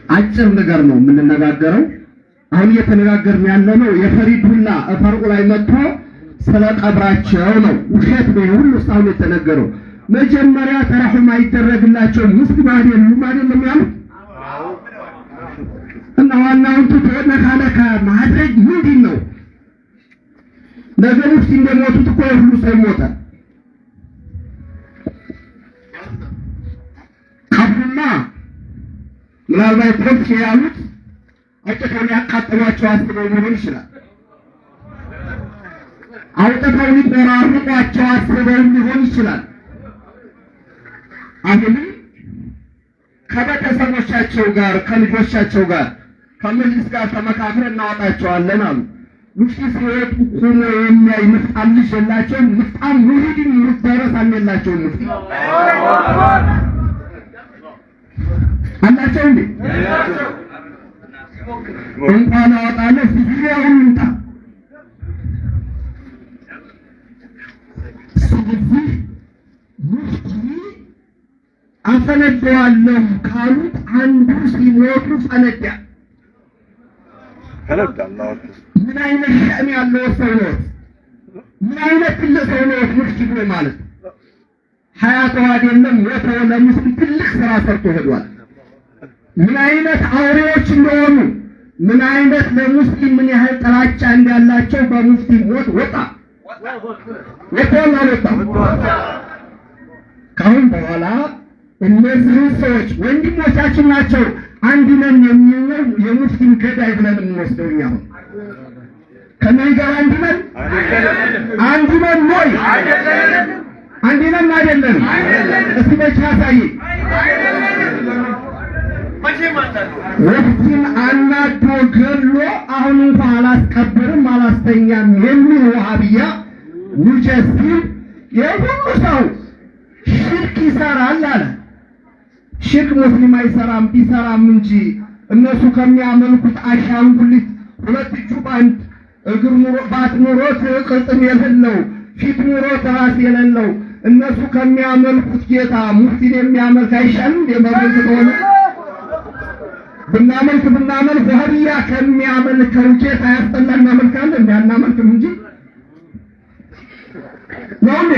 አጭር ነገር ነው የምንነጋገረው። አሁን እየተነጋገርን ያለነው የፈሪዱላ ፈርዑ ላይ መጥቶ ስለ ቀብራቸው ነው። ውሸት ነው ሁሉ እስካሁን የተነገረው። መጀመሪያ ተራሑም አይደረግላቸው ሙስሊም አይደሉም አይደለም ያሉት እና ዋናውን ትቶ ነካ ነካ ማድረግ ምንድን ነው? ነገ ሙፍቲ እንደሞቱት እኮ የሁሉ ሰው ይሞታል። ቀብሩማ ምናልባት ኮልፌ ያሉት አውጥተው ሊያቃጥሏቸው አስበው ሊሆን ይችላል። አውጥተው ሊቆራርጧቸው አስበው ሊሆን ይችላል። አሁንም ከቤተሰቦቻቸው ጋር ከልጆቻቸው ጋር ከመጅልስ ጋር ተመካክረን እናወጣቸዋለን አሉ። ሙፍቲ ሲወጡ ቆሞ የሚያይ ምፍጣም ልጅ የላቸውም። ምፍጣም ሙሪድም ደረሳም የላቸውም። ሙፍቲ አላቸው እንዴ? እንኳን አወጣለሁ ዙሪያውን ይምጣ። ስለዚህ ሙፍቲ አፈነደዋለሁ ካሉት አንዱ ሲሞቱ ፈነዳ። ምን አይነት ሸእም ያለው ሰው ነው? ምን አይነት ትልቅ ሰው ነው? ሙፍቲ ብሎ ማለት ሀያቱ አይደለም ሞተው ለሙስሊም ትልቅ ስራ ሰርቶ ሄዷል። ምን አይነት አውሬዎች እንደሆኑ ምን አይነት ለሙስሊም ምን ያህል ጥላቻ እንዳላቸው በሙፍቲ ሞት ወጣ ወጥቷል አልወጣም? ከአሁን በኋላ እነዚህ ሰዎች ወንድሞቻችን ናቸው፣ አንድ ነን የሚለው የሙፍቲን ገዳይ ብለን የምንወስደው እኛ አሁን ከእነዚህ ጋር አንድ ነን፣ አንድ ነን ወይ? አንድ ነን አይደለም? እስቲ በቻ አሳይ። ሙፍቲን አናዶ ገሎ አሁን እንኳን አላስቀብርም አላስተኛም የሚል ወሃቢያ ሙጀሲም የሁሉ ሰው ሽርክ ይሰራል አለ። ሽርክ ሙስሊም አይሰራም ቢሰራም እንጂ እነሱ ከሚያመልኩት አሻንጉሊት ሁለት እጁ በአንድ እግር ባት ኑሮት ቅርጽም የሌለው ፊት ኑሮት ራስ የሌለው እነሱ ከሚያመልኩት ጌታ ሙፍቲን የሚያመልክ አይሻልም? የማመልክ ከሆነ ብናመልክ ብናመልክ ወሃቢያ ከሚያመልከው ጌታ ያስጠላ እናመልካለን እንዴ? አናመልክም እንጂ ነው እንዴ?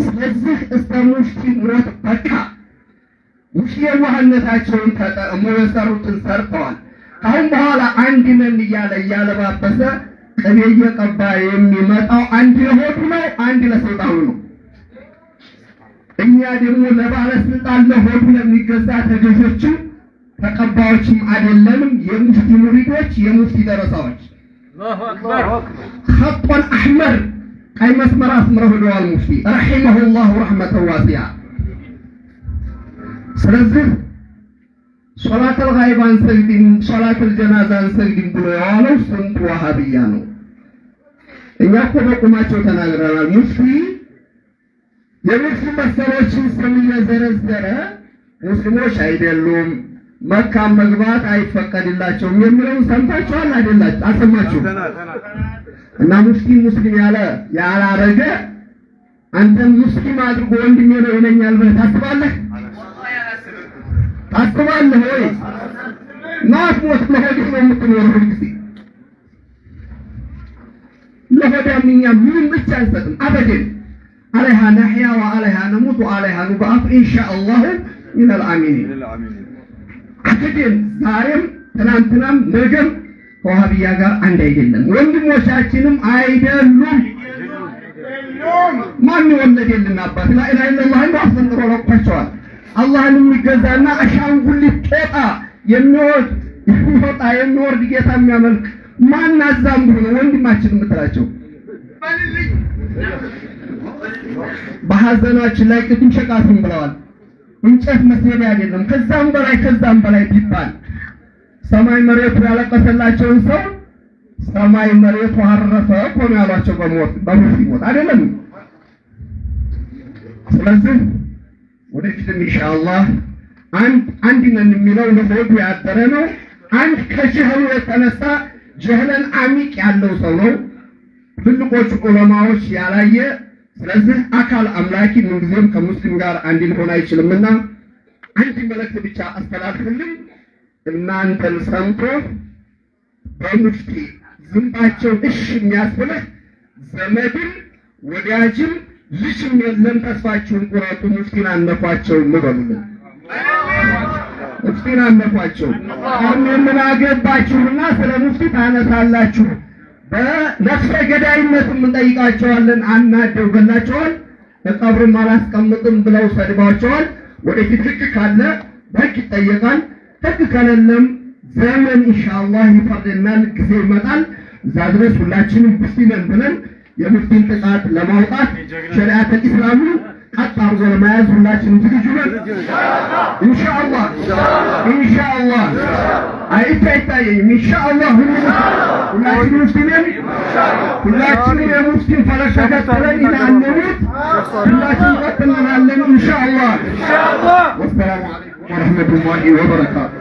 ስለዚህ እስከ ሙፍቲ ሞት በቃ። ሙፍቲ የዋህነታቸውን ተጠቅመው የሰሩትን ሰርተዋል። ከአሁን በኋላ አንድ ነን እያለ እያለባበሰ ቅቤ እየቀባ የሚመጣው አንድ ለሆዱ ነው፣ አንድ ለስልጣኑ ነው። እኛ ደግሞ ለባለስልጣን ለሆዱ ለሚገዛ ተገዦችም ተቀባዮችም አይደለንም። የሙፍቲ ሙሪዶች፣ የሙፍቲ ደረሳዎች خط أحمر ቀይ መስመር አስምረው ሄደዋል ሙፍቲ رحمه الله رحمة واسعة። ስለዚህ ሶላተል غائب አንሰግድም፣ ሶላተል ጀናዛ አንሰግድም ብሎ የዋለው ስንቱ ዋሃብያ ነው። እኛ እኮ በቁማቸው ተናግረናል። ሙፍቲ የሙፍቲ መሰሎችን ስም እየዘረዘረ ሙስሊሞች አይደሉም መካ መግባት አይፈቀድላቸውም የሚለውን ሰምታችኋል አይደላችሁ? አልሰማችሁም? እና ሙፍቲ ሙስሊም ያለ ያላረገ አንተን ሙስሊም አድርጎ ወንድሜ ነው ይለኛል ብለህ ታስባለህ? ታስባለህ ወይ? ናት ሞት ለሆድህ ነው የምትኖረው ሁልጊዜ። ለሆዳም እኛ ምንም ብቻ አንሰጥም። አበደን عليها نحيا وعليها نموت وعليها نبعث إن شاء الله من الآمنين። አበደን ዛሬም ትናንትናም ነገም ከዋሃብያ ጋር አንድ አይደለም። ወንድሞቻችንም አይደሉም። ማን የወለደልን አባት لا إله إلا الله እንደው አስፈንጥሮ ለቋቸዋል። አላህን የሚገዛና አሻንጉሊት ጦጣ የሚወድ የሚወጣ የሚወርድ ጌታ የሚያመልክ ማን አዛምዱ ነው ወንድማችን የምትላቸው? በሐዘናችን ላይ ቅድም ሸቃስም ብለዋል። እንጨት መስሪያ አይደለም ከዛም በላይ ከዛም በላይ ቢባል ሰማይ መሬቱ ያለቀሰላቸውን ሰው ሰማይ መሬቱ አረፈ እኮ ነው ያሏቸው በሞት በሙፍቲ ሞት አይደለም። ስለዚህ ወደፊትም ኢንሻአላህ አንድ አንድ ነን የሚለው ለሆዱ ያደረ ነው። አንድ ከጀህሉ የተነሳ ጀህለን አሚቅ ያለው ሰው ነው። ትልቆቹ ዑለማዎች ያላየ። ስለዚህ አካል አምላኪ ምንጊዜም ከሙስሊም ጋር አንድ ሊሆን አይችልምና አንድ መልእክት ብቻ አስተላልፍልኝ። እናንተን ሰምቶ በሙፍቲ ዝንባቸውን እሽ የሚያስብልህ ዘመድም ወዳጅም ልጅም የለም። ተስፋችሁን ቁረጡ። ሙፍቲን አነኳቸው በሉልን። ሙፍቲን አነኳቸው። አሁን ምን አገባችሁና ስለ ሙፍቲ ታነሳላችሁ? በነፍሰ ገዳይነትም እንጠይቃቸዋለን። አናደው ገላቸዋል። በቀብርም አላስቀምጥም ብለው ሰድባቸዋል። ወደፊት ህግ ካለ በህግ ይጠየቃል። ህግ ከሌለም ዘመን ኢንሻአላህ ይፈርድናል። ጊዜ ይመጣል። እዛ ድረስ ሁላችንም ሙፍቲ ነን ብለን የሙፍቲን ጥቃት ለማውጣት ሸሪዓተል ኢስላሙ ቀጥ አድርጎ ለመያዝ ሁላችንም ዝግጁ ነን። ኢንሻአላህ ኢንሻአላህ። አይታየኝም። ኢንሻአላህ ሁላችንም ሙፍቲ ነን። ሁላችንም የሙፍቲን ፈለግ ተከትለን ኢላንሙት ሁላችንም ቀጥ እንላለን ኢንሻአላህ። ወሰላሙ አለይኩም ወረህመቱላሂ ወበረካቱ።